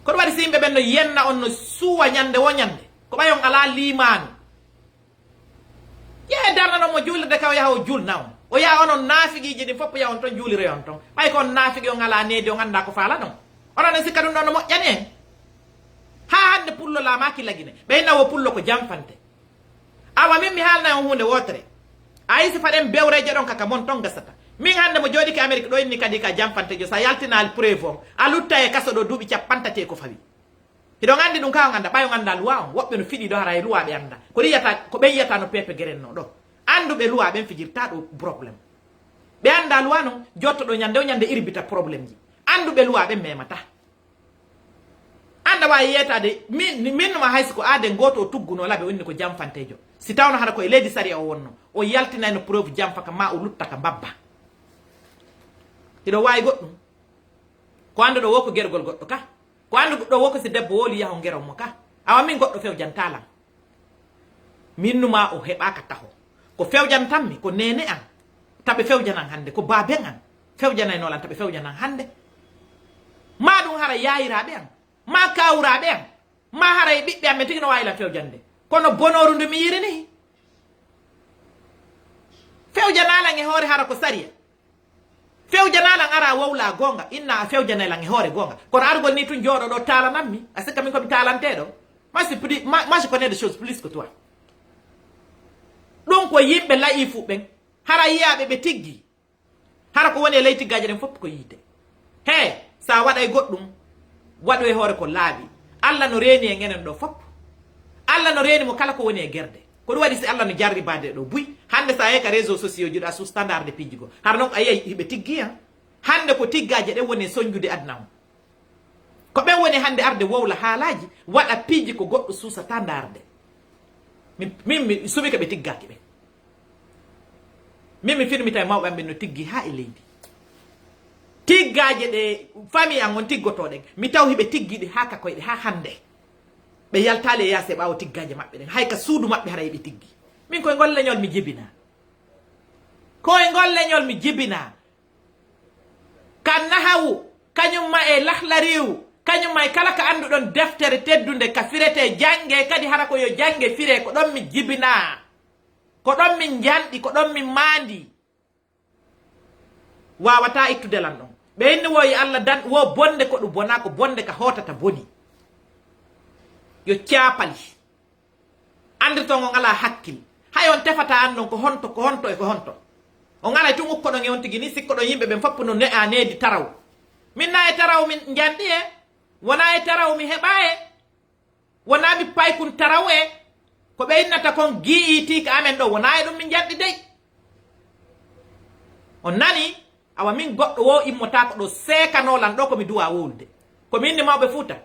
Ko ɗum waɗi si yimɓe ɓen no yenna on no suwa ñande wo ñande. Ko ɓay on alaa liimaanu. Yehe darnanon mo juulirde ka o yaha o juulna on. O yaha onon naafigiiji ɗin fof yaha on ton juulire on ton. Ɓay ko on naafigi on alaa needi on anndaa ko faala ɗon. Onon en sikka ɗum ɗon no moƴƴani en. Haa hannde pullo laamaaki Lagine. Ɓe inna wo pullo ko janfante. Awa min mi haalna on huunde wootere. Ay si faɗen bewreeje ɗon kaka mon ton gasata. Min hannde mo jooɗike Amérique ɗo inni kadi ka janfanteejo sa yaltinaali preuve on. A lutta e kaso ɗo duuɓi capanɗe tati e ko fawi. Hiɗon anndi ɗum ka on annda, ɓay on annda luwa on. Woɓɓe no fiɗi ɗo hara e luwa ɓe annda. Ko ɗi yiyata, ko ɓe yiyata no pepe gerenno ɗo. Annduɓe luwa ɓen fijirta ɗo problème. Ɓe annda luwa non, jotto ɗo ñande o ñande irbita problème ji. Annduɓe luwa ɓen memata. Annda waawi yeetaade, min, min no ma hay si ko aaden gooto o tugguno laɓe onni ko janfanteejo. Si tawno hara ko e leydi sariya o wonno, o yaltinayno preuve janfa ka ma o lutta ka mbabba. Hiɗo waawi goɗɗum? Ko annduɗo wo ko gergol goɗɗo ka. Ko annduɗo wo ko si debbo woli yaho ngeron mo ka. Awa min goɗɗo fewjantaa lan. Min numa o heɓaaka taho. Ko fewjantammi, ko neene an. Taɓe fewjanan hannde, ko baaben an. Fewjanayno lan, taɓe fewjanan hannde. Ma ɗum hara yaayiraaɓe an. Ma kawraaɓe an. Ma hara e ɓiɓɓe am, ɓe tigi no waawi lan fewjande. Kono bonooru ndu mi yiri ni. Fewjanaa lan e hoore hara ko sariya. Fewjanaa lan ara wowla goonga, inna a fewjanay lan e hoore goonga. Kono argol ni tun jooɗo ɗo taalanan mi, a sikka min ko mi taalanteeɗo. Moi, je suis plus, moi, moi, je connais des choses plus que toi. Ɗum ko yimɓe layifu ɓen. Hara yiyaaɓe ɓe tiggi. Hara ko woni e ley tiggaaje ɗen fof ko yiite. He, sa waɗay goɗɗum, waɗu e hoore ko laaɓi. Alla no reeni en enen ɗo fof. Alla no reeni mo kala ko woni e gerde. Ko ɗum waɗi si Alla no jarribaade ɗo buy. Hannde sa yehi ka réseaux sociaux ji ɗo a sous standard de piiji goo. Hara non a yiyay hiɓe tiggi han. Hannde ko tiggaaje ɗen woni e soñjude aduna on. Ko ɓen woni hannde arde wowla haalaaji, waɗa piiji ko goɗɗo suusata ndaarde. Min, min mi suɓike ɓe tiggaaki ɓen. Min mi firmita e mawɓe am ɓen no tiggi haa e leydi. Tiggaaje ɗe famille an on tiggotoo ɗen, mi taw hiɓe tiggi ɗe haa ka koyɗe haa hannde. Ɓe yaltaali e yaasi e ɓaawo tiggaaje maɓɓe ɗen, hay ka suudu maɓɓe hara hiɓe tiggi. Min koye ngol leñol mi jibinaa. Koye ngol leñol mi jibinaa. Ka nahawu, kañum ma e lahlariiwu, kañum ma e kala ka annduɗon deftere teddunde ka firetee, janngee kadi hara ko yo jannge firee, ko ɗon mi jibinaa. Ko ɗon min njanɗi, ko ɗon min maandi. Waawataa ittude lan ɗon. Ɓe inni wo yo Alla dan, wo bonde ko ɗum bonaa, ko bonde ka hootata boni. Yo caapali. Anndirton on alaa hakkil. Hay on tefata anndon ko honto, ko honto e ko honto. On aray tun ukkoɗon e on tigi ni, sikkoɗon yimɓe ɓen fof no ne'a needi taraw. Min na e taraw min njanɗi e, wonaa e taraw mi heɓa e, wonaa mi paykun taraw e. Ko ɓe innata kon G E T ka amen ɗo, wonaa e ɗum min njarɗi dey. On nani? Awa min goɗɗo wo immotaako ɗo seekanoo lan ɗo ko mi duwa wowlude. Ko mi inni mawɓe Fuuta.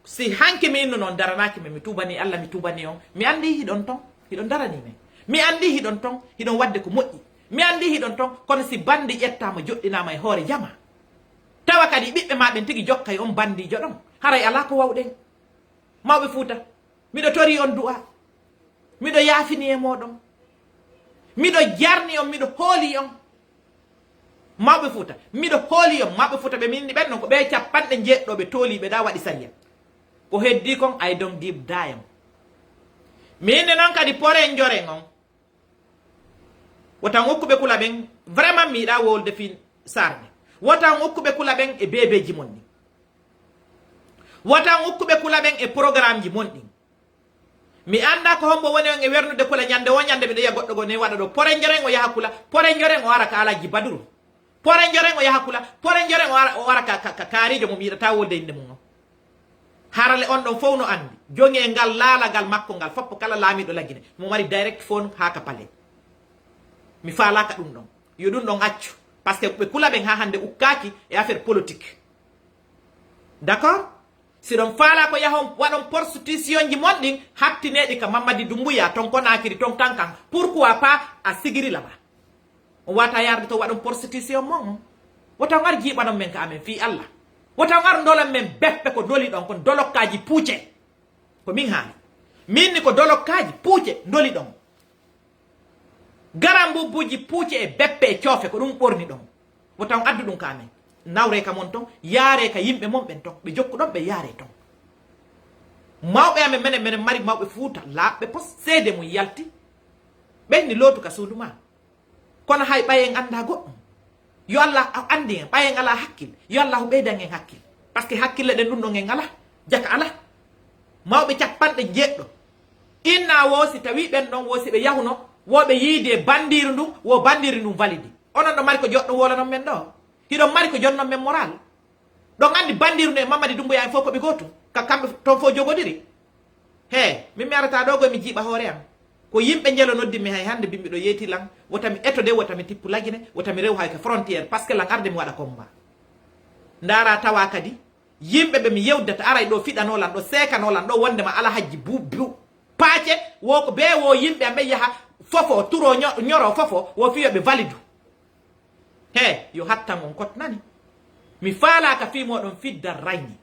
Si hanki mi innuno on daranaaki men, mi tuubanii Alla, mi tuubanii on. Mi anndii hiɗon ton, hiɗon daranii men. Mi anndii hiɗon ton, hiɗon waɗde ko moƴƴi. Mi anndii hiɗon ton, kono si banndi ƴettaama, joɗɗinaama e hoore jamaa, tawa kadi ɓiɓɓe maa ɓen tigi jokkay on banndiijo ɗon, haray alaa ko wawɗen. Mawɓe Fuuta, miɗo torii on du'a. Miɗo yaafini e mooɗon. Miɗo jarni on, miɗo hoolii on. Mawɓe Fuuta, miɗo hoolii on. Mawɓe Fuuta ɓe min inni ɓen non ko ɓe capanɗe njeeɗiɗo ɓe toolii ɓe ɗa waɗi sariya. Ko heddii kon, I don't give damn. Mi inni non kadi poren njoren on. Wota on okku ɓe kula ɓen, vraiment mi yiɗaa wowlude fii sarde. Wota on okku ɓe kula ɓen e beebeeji mon ɗin. Wota on okku ɓe kula ɓen e programmeji mon ɗin. Mi anndaa ko hombo woni on e wernude kula ñande wo ñande miɗo yiya goɗɗo goo ne waɗa ɗo. Pore njoren o yaha kula, pore njoren o ara ka Alhaji Baduru. Pore njoren o yaha kula, pore njoren o ara, o ara ka, ka, ka kaariijo mo mi yiɗataa wowlude innde mum on. Harale on ɗon fow no anndi. Joŋe ngal laalagal makko ngal, foppo kala laamiiɗo Lagine. Mo mari direct phone haa ka palais. Mi faalaaka ɗum ɗon. Yo ɗum ɗon accu. Parce que ɓe kula ɓen haa hannde ukkaaki e affaire politique. D'accord? Si ɗon faalaa ko yahon waɗon prostitutionji mon ɗin, hattineeɗi ka Mamadi Dumbuya, ton Konaakiri, ton Kankan. Pourquoi pas a Sigiri là-bas? On wata yarde to waɗon prostitution mon on. Wota on ar jiiɓanon men ka amen fii Alla. Wota on ar ndolan men beppe ko ndoli ɗon kon dolokkaaji puuce. Ko min haali. Min ni ko dolokkaaji puuce ndoli ɗon. Garan mbubbuuji puuce e beppe e coofe ko ɗum ɓorni ɗon. Wota on addu ɗum ka amen. Nawre ka mon ton, yaare ka yimɓe mon ɓen ton. Ɓe jokku ɗon ɓe yaare ton. Mawɓe amen menen, menen mari mawɓe Fuuta laaɓɓe pos, seede mum yalti. Ɓen ni lootu ka suudu ma. Kono hay ɓay en anndaa goɗɗum. Yo Allah anndi en, ɓay en alaa hakkil. Yo Allahu ɓeydan en hakkil. Parce que hakkille ɗen ɗum ɗon en alaa. Jaka alaa. Mawɓe capanɗe njeeɗɗo. Inna wo si tawi ɓen ɗon wo si ɓe yahuno, wo ɓe yiidi e banndiiru ndun, wo banndiiru ndun validi. Onon ɗo mari ko joɗɗo wolanon men ɗo. Hiɗon mari ko jonnon men moral. Ɗon anndi banndiiru ndun e Mamadi Dumbuya en fof ko ɓe gootum. Ka kamɓe ton fof jogodiri. He, min mi arata ɗo goy mi jiiɓa hoore am. Ko yimɓe njelo noddi mi hay hannde bimbi ɗo yeyti lan. Wota mi eto de, wota mi tippu Lagine, wota mi rew hay ka frontière. Parce que lan arde mi waɗa combat. Ndaara tawa kadi. Yimɓe ɓe mi yewdata aray ɗo fiɗano lan, ɗo seekano lan, ɗo wondema Alhajji bu, bu. Paace, wo ko be wo yimɓe am ɓe yaha fofo, turo ño-, ñoro fofo, wo fiyo ɓe validu. He, yo hattan on kot nani. Mi faalaaka fii mooɗon fidda rayni.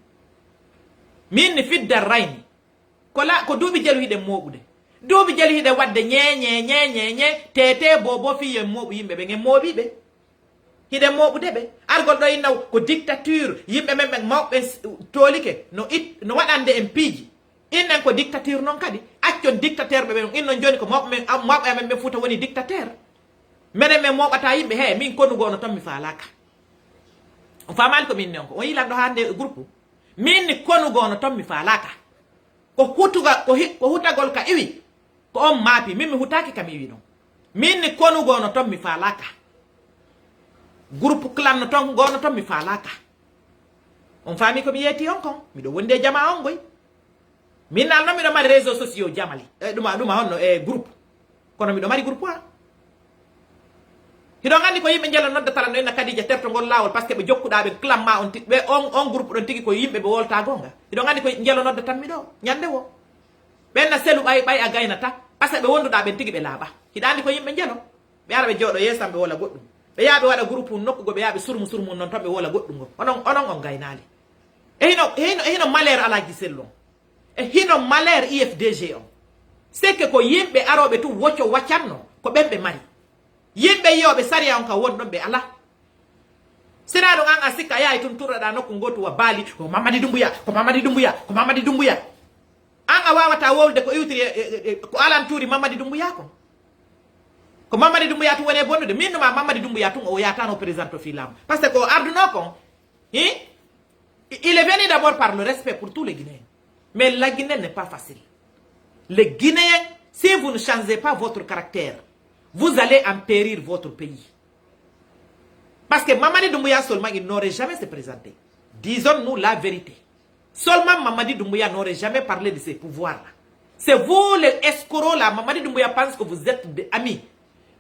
Min ni fidda rayni. Ko la, ko duuɓi jelu hiɗen mooɓude. Duuɓi jelu hiɗen waɗde ñee, ñee, ñee, ñee, ñee, tee, tee, boo, boo, fii yo en mooɓu yimɓe ɓen. En mooɓii ɓe. Hiɗen mooɓude ɓe. Argol ɗo inna ko dictature. Yimɓe men ɓen mawɓe s-, toolike. No it-, no waɗande en piiji. Innen ko dictature non kadi. Accon dictateur ɓe ɓen. Innon jooni ko mawɓe men, am-, mawɓe amen ɓen Fuuta woni dictateur. Menen men mooɓata yimɓe. He, min konu goo no ton mi faalaaka. On faamaali ko min ne on ko. On yilan ɗo hannde e groupe. Min ni konu goo no ton mi faalaaka. Ko hutuga-, ko hi-, ko hutagol ka iwi. Ko on maapi. Min mi hutaaki ka mi iwi ɗon. Min ni konu goo no ton mi faalaaka. Groupe clan no ton goo no ton mi faalaaka. On faami ko mi yeeti on kon. Miɗo wondi e jamaa on goy. Min nal non miɗo mari réseaux sociaux jamali. E ɗuma, ɗuma honno e groupe. Kono miɗo mari groupe a. Hiɗon anndi ko yimɓe njelo nodda tala no inna Kadija terto ngol laawol, parce que ɓe jokkuɗaa ɓe clan ma on ti-, ɓe on, on groupe ɗon tigi ko yimɓe ɓe wolta goonga. Hiɗon anndi ko njelo nodda tan mi ɗo, ñande wo. Ɓen na selu ɓay, ɓay a gaynata, parce que ɓe wonduɗaa ɓen tigi ɓe laaɓa. Hiɗa anndi ko yimɓe njelo. Ɓe ara ɓe jooɗo yeesam ɓe wola goɗɗum. Ɓe yaa ɓe waɗa groupe nokku go ɓe yaa ɓe surmu surmu non ton ɓe wola goɗɗum go. Onon, onon on gaynaali. E hino, e hino, e hino malheur Alaaji Sellu on. E hino malheur I F D G on. C'est que ko yimɓe arooɓe tun wocco waccanno, ko ɓen ɓe mari. Yimɓe yiyooɓe sariya on ka won ɗon ɓe alaa. Sinaa ɗum an a sikka a yahay tun turɗaɗaa nokku ngootu wa baali, ko Mamadi Dumbuya, ko Mamadi Dumbuya, ko Mamadi Dumbuya. An a waawataa wowlude ko iwtiri e, e, e, ko alantuuri Mamadi Dumbuya kon. Ko Mamadi Dumbuya tun woni e bonnude. Min numa Mamadi Dumbuya tun o yaataano présenté fii laamu. Parce que ko o ardunoo kon, hi? Il est venu d'abord par le respect pour tous les Guinéens. Mais la Guinée n'est pas facile. Les Guinéens, si vous ne changez pas votre caractère, vous allez empérir votre pays. Parce que Mamadi Doumbouya seulement, il n'aurait jamais se présenté. Disons-nous la vérité. Seulement Mamadi Doumbouya n'aurait jamais parlé de ces pouvoirs-là. C'est vous les escrocs là, Mamadi Doumbouya pense que vous êtes des amis.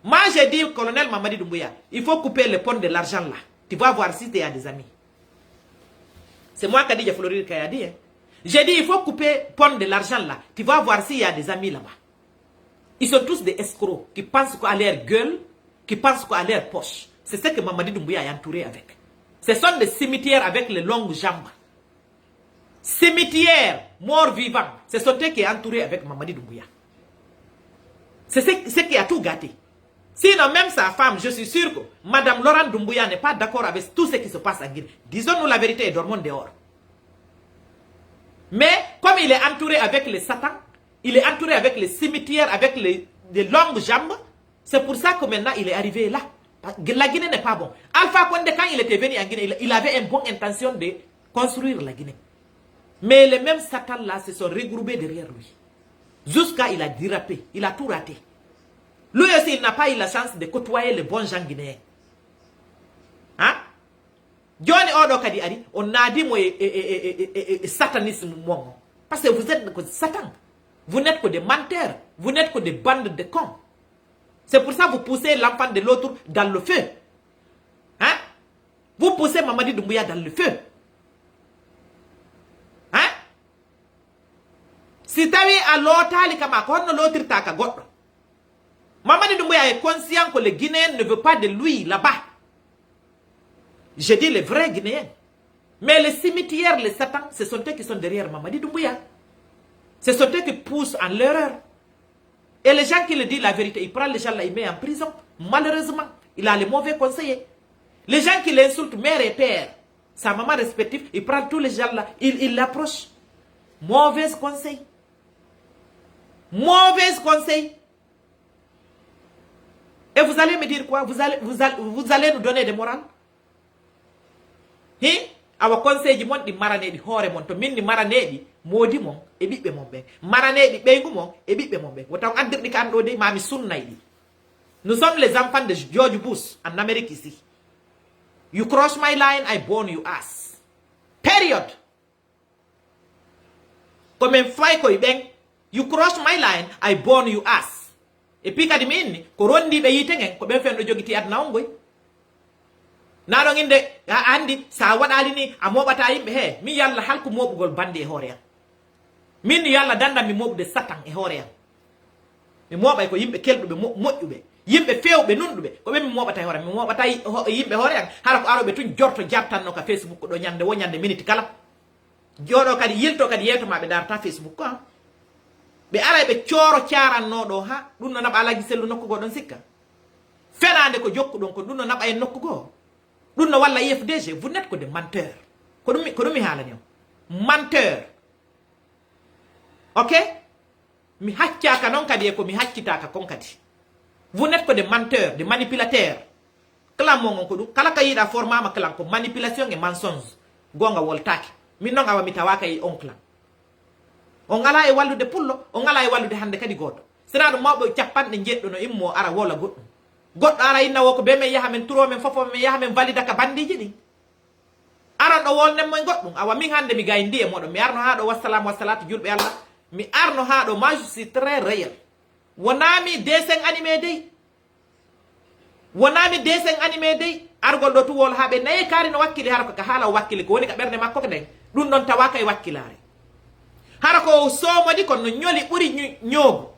Moi, j'ai dit, colonel Mamadi Doumbouya, il faut couper le pont de l'argent là. Tu vas voir si tu as des amis. C'est moi, Kadija Floride, qui a dit, hein. J'ai dit, il faut couper pont de l'argent là. Tu vas voir s'il y a des amis là-bas. Ils sont tous des escrocs qui pensent qu'à leur gueule, qui pensent qu'à leur poche. C'est ce que Mamadi Doumbouya est entouré avec. Ce sont des cimetières avec les longues jambes. Cimetière, mort vivant, c'est son qui est entouré avec Mamadi Doumbouya. C'est ce, ce qui a tout gâté. Sinon, même sa femme, je suis sûr que Madame Laurent Doumbouya n'est pas d'accord avec tout ce qui se passe en Guinée. Disons-nous la vérité et dormons dehors. Mais comme il est entouré avec les satans, il est entouré avec les cimetières, avec les, les longues jambes, c'est pour ça que maintenant il est arrivé là. Parce que la Guinée n'est pas bon. Alpha Condé, quand il était venu en Guinée, il, il avait une bonne intention de construire la Guinée. Mais les mêmes satans là se sont regroupés derrière lui. Jusqu'à il a dérapé, il a tout raté. Lui aussi, il n'a pas eu la chance de côtoyer les bons gens guinéens. Hein? Joni oɗo kadi ari, on naadi mo e, e, e, e, e, e satanisme mon. Parce que vous êtes que satan. Vous n'êtes que des menteurs. Vous n'êtes que des bandes de cons. C'est pour ça que vous poussez l'enfant de l'autre dans le feu. Hein? Vous poussez Mamadi Doumbouya dans le feu. Hein? Si tawi a lootaali kama, ko honno lootirta ka goɗɗo? Mamadi Doumbouya est conscient que le Guinéen ne veut pas de lui là-bas. Je dis les vrais Guinéens. Mais les cimetières, les satans, ce sont eux qui sont derrière Mamadi Doumbouya. Ce sont eux qui poussent en l'erreur. Et les gens qui le disent la vérité, ils prennent les gens là, ils mettent en prison. Malheureusement, il a les mauvais conseillers. Les gens qui l'insultent, mère et père, sa maman respective, ils prennent tous les gens là, ils, ils l'approchent. Mauvais conseil. Mauvais conseil. Et vous allez me dire quoi? Vous allez, vous allez, vous allez nous donner des morales? Hi? Awa conseil ji mon ɗi maraneɗi hoore mon, to min ni maraneɗi moodi mon e ɓiɓɓe mon ɓen. Maraneɗi ɓeyngu mon e ɓiɓɓe mon ɓen. Wota on addirɗi ka an ɗo dey, ma mi sunnay ɗi. Nous sommes les enfants de George Bush en Amérique ici. You cross my line, I burn you ass. Period. Ko min fay koye ɓen. You cross my line, I burn you ass. Et puis kadi mi inni, ko rondiiɓe yiite ngen, ko ɓen fen ɗo jogiti aduna on goy. Na ɗon innde, a anndi, sa waɗaali ni, a mooɓata yimɓe, he, min yalla halku mooɓugol bandi e hoore an. Min ni yalla dandan mi mooɓude satan e hoore an. Mi mooɓay ko yimɓe kelɗuɓe, mo-, moƴƴuɓe. Yimɓe feewɓe, nunɗuɓe. Ko ɓe mi mooɓata e hoore an. Mi mooɓata yi-, ho-, yimɓe hoore an. Hara ko arooɓe tun jorto jartanno ka Facebook ɗo ñande wo ñande miniti kala. Jooɗo kadi, yilto kadi, yeeto ma ɓe darata Facebook ko, ah. Ɓe aray ɓe cooro caaranno ɗo, ha? Ɗum no naɓa Alhaji Sellu nokku goo ɗon sikka? Fenaande ko jokkuɗon ko ɗum no naɓa en nokku goo? Ɗum no walla I F D G? Vous n'êtes que des menteurs. Ko ɗum mi, ko ɗum mi haalani on. Menteur. Ok? Mi haccaka non kadi e ko mi haccitaka kon kadi. Vous n'êtes que des menteurs, des manipulateurs. Clan mon on ko ɗum. Kala ka yiɗa formama clan ko manipulation e mensonge. Gonga woltaki. Min non awa mi tawaka e on clan. On ala e wallude pullo, on ala e wallude hande kadi gooto. Sina ɗum mawɓe capanɗe njeɗɗo no immo ara wola goɗɗum. Goɗɗo ara inna wo ko be men yaha men turo men fofo men yaha men valida ka bandiji ɗin. Aran ɗo wolnen mo e goɗɗum. Awa min hande mi gayndi e moɗon. Mi arno haa ɗo, wassalam, wassalatu, julɓe Allah. Mi arno haa ɗo, moi je suis très réel. Wona mi dessin animé dey. Wona mi dessin animé dey. Argol ɗo tu wol haa ɓe nayi kaari no wakkili, hara ko ka haala o wakkili, ko woni ka ɓernde makko ko nden. Ɗum ɗon tawaka e wakkilaare. Hara ko o somodi kon no ñoli ɓuri ñu-, ñoogu.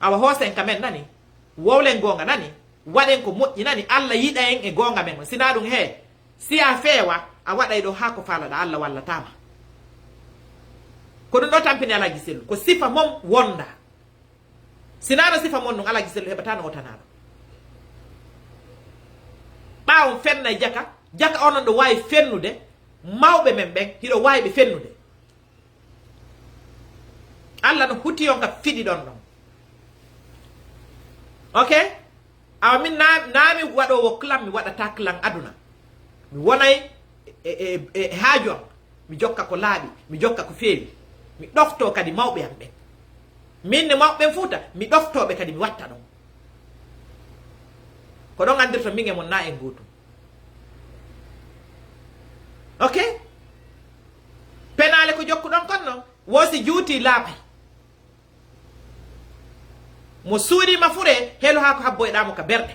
Awa hoosen ka men nani, wowlen goonga nani, waɗen ko moƴƴi nani, Allah yiɗa en e goonga men on. Sina ɗum he, si a feewa, a waɗay ɗo haa ko faalaɗa, Allah wallatama. Ko ɗum ɗo tampini Alhaji Sellu, ko sifa mom wonda. Sina no sifa mon ɗum Alhaji Sellu heɓata no o tanaɗo. Ɓaawon fennay jaka, jaka onon ɗo waawi fennude, mawɓe men ɓen, hiɗo waawi ɓe fennude. Allah no huti on ka fiɗi ɗon ɗon. Ok? Awa min na, na mi waɗowo clan, mi waɗata clan aduna. Mi wonay e, e, e, e haaju am. Mi jokka ko laaɓi, mi jokka ko feewi. Mi ɗofto kadi mawɓe am ɓen. Min ne mawɓe ɓen Fuuta, mi ɗoftoɓe kadi mi watta ɗon. Ko ɗon andirta min e mon na en gootum. Ok? Penaale ko jokkuɗon kon non, wo si juuti laaɓay. Mo suuɗii ma fure, helu haa ko habboyɗaa mo ka berɗe.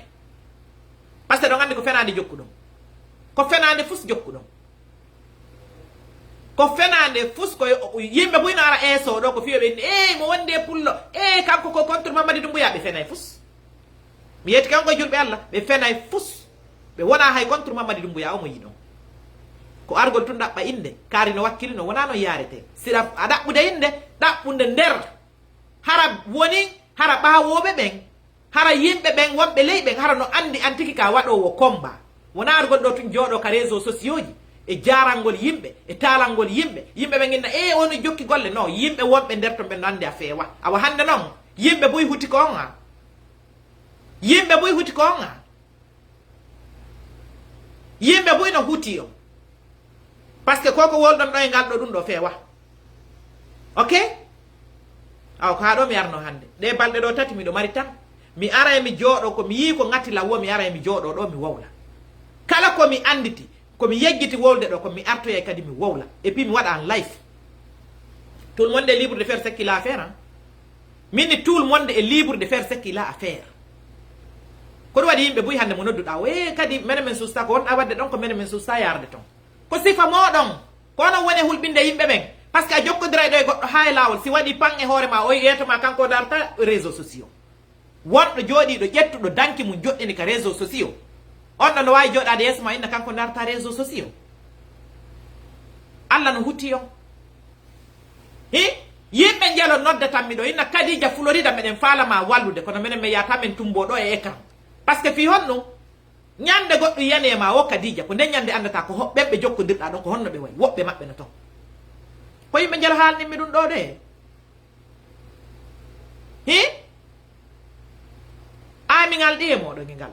Parce que ɗon anndi ko fenaande jokkuɗon. Ko fenaande fus jokkuɗon. Ko fenaande fus ko yo-, yimɓe buy no ara eeso ɗo ko fiyo ɓe inni, "Eey, mo wondi e pullo. Eey, kanko ko contre Mamadi Doumbouya." Ɓe fenay fus. Mi yetti kanko e julɓe Allah, ɓe fenay fus. Ɓe wona hay contre Mamadi Doumbouya o mo yiɗon. Ko argol tun ɗaɓɓa innde, kaari no wakkilino, wona no yaarete. Sira a ɗaɓɓude innde, ɗaɓɓude nder. Hara woni, hara ɓaawooɓe ɓen, hara yimɓe ɓen wonɓe ley ɓen, hara no anndi an tigi ka waɗoowo combat. Wona argol ɗo tun jooɗo ka réseaux sociaux ji, e jaarangol yimɓe, e taalangol yimɓe. Yimɓe ɓen inna, "Ee, o no jokki golle." No, yimɓe wonɓe nder ton ɓen no anndi a feewa. Awa hannde non, yimɓe buy huti ko on a. Yimɓe buy huti ko on a. Yimɓe buy no huti on. Parce que koko wolɗon ɗo e ngal ɗo ɗum ɗo feewa. Ok? Awa ko haa ɗo mi arno hannde. Ɗe balɗe ɗo tati miɗo mari tan. Mi ara e mi jooɗo ko mi yii ko ŋatti law wo mi ara e mi jooɗo ɗo mi wowla. Kala ko mi annditi, ko mi yejjiti wowlde ɗo, ko mi artoyay kadi mi wowla. Et puis mi waɗa en live. Tout le monde est libre de faire ce qu'il a à faire, hein. Min ni tout le monde est libre de faire ce qu'il a à faire. Ko ɗum waɗi yimɓe buy hannde mo nodduɗaa o, "Ee, kadi menen men susta ko wonɗaa waɗde ɗon, ko menen men susta yaarde ton." Ko sifa mooɗon. Ko onon woni e hulɓinde yimɓe ɓen. Parce que a jokkondiray ɗo e goɗɗo haa e laawol. Si waɗi pan e hoore ma, o yeeto ma kanko darta réseaux sociaux. Wonɗo jooɗiiɗo ƴettuɗo danki mum joɗɗini ka réseaux sociaux. On ɗon no waawi jooɗaade yeeso ma inna kanko darta réseaux sociaux. Allah no hutti on. Hi? Yimɓe njelo noddatanmi ɗo inna Kadija Florida meɗen faala ma wallude kono menen mi yata men tumbo ɗo e écran. Parce que fii honno? Ñande goɗɗo yani e ma o Kadija, ko nden ñande anndata ko ho-, ɓen ɓe jokkondirɗa ɗon, ko honno ɓe wayi. Woɓɓe maɓɓe no ton. Ko yimɓe njelo haalninmi ɗum ɗo de. Hi? Ay, mi ngal ɗiye moɗon e ngal.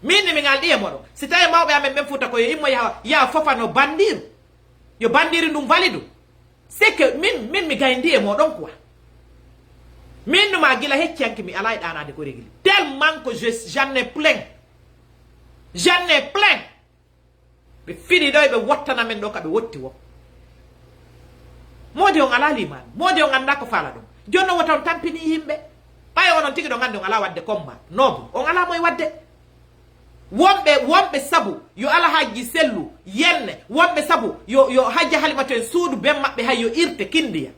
Min ni mi ngal ɗiye moɗon. Si tawi mawɓe amen ɓen Fuuta ko yo immo yaha, yaha fofano bandiru. Yo bandiru ndum validu. C'est que min, min mi gayndi e moɗon quoi. Min numa gila hecciyanke mi alaa e ɗaanaade ko regli. Tellement que je, j'en ai plein. J'en ai plein. Ɓe fiɗi ɗo e ɓe wottana men ɗo ka ɓe wotti wo. Moodi on alaa liimaanu. Moodi on anndaa ko faala ɗum. Jooni non wota on tampini yimɓe. Ɓay onon tigi ɗon anndi on alaa waɗde combat. Noobu. On alaa moye waɗde. Wonɓe, wonɓe sabu yo Alhajji Sellu yenne, wonɓe sabu yo, yo Hajja Halimatu en suudu ben maɓɓe hay yo irte kindiya.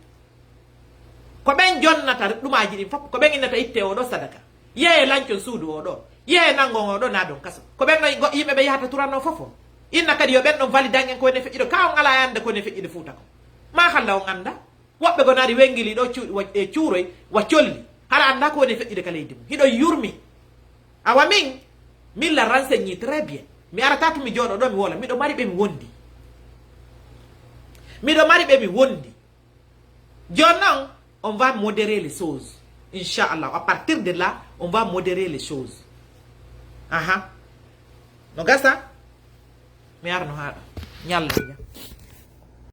Ko ɓen jonnata ɗumaaji ɗin fof, ko ɓen innata itte oo ɗoo sadaka. Yehee lancon suudu oo ɗoo, yehee nanngon oo ɗoo naadon kaso. Ko ɓen ɗon go-, yimɓe ɓe yahata turannoo fof o. Inna kadi yo ɓen ɗon validan en ko woni e feƴƴude, ka on alaa e annde ko woni e feƴƴude Fuuta ko. Maa halla on annda. Woɓɓe goo no ari wenngilii ɗoo cuuɗi wa, e cuuroy wa colli. Hara anndaa ko woni e feƴƴude ka leydi mum. Hiɗon yurmi. Awa min, min la renseigné très bien. Mi arataa tun mi jooɗoo ɗoo mi wowla. Miɗo mari ɓe mi wondi. Miɗo mari ɓe mi wondi. Jooni non, on va modérer les choses. Inchallah, à partir de là, on va modérer les choses. Aha. No gasa. Mi arno haa ɗoo. Ñalla.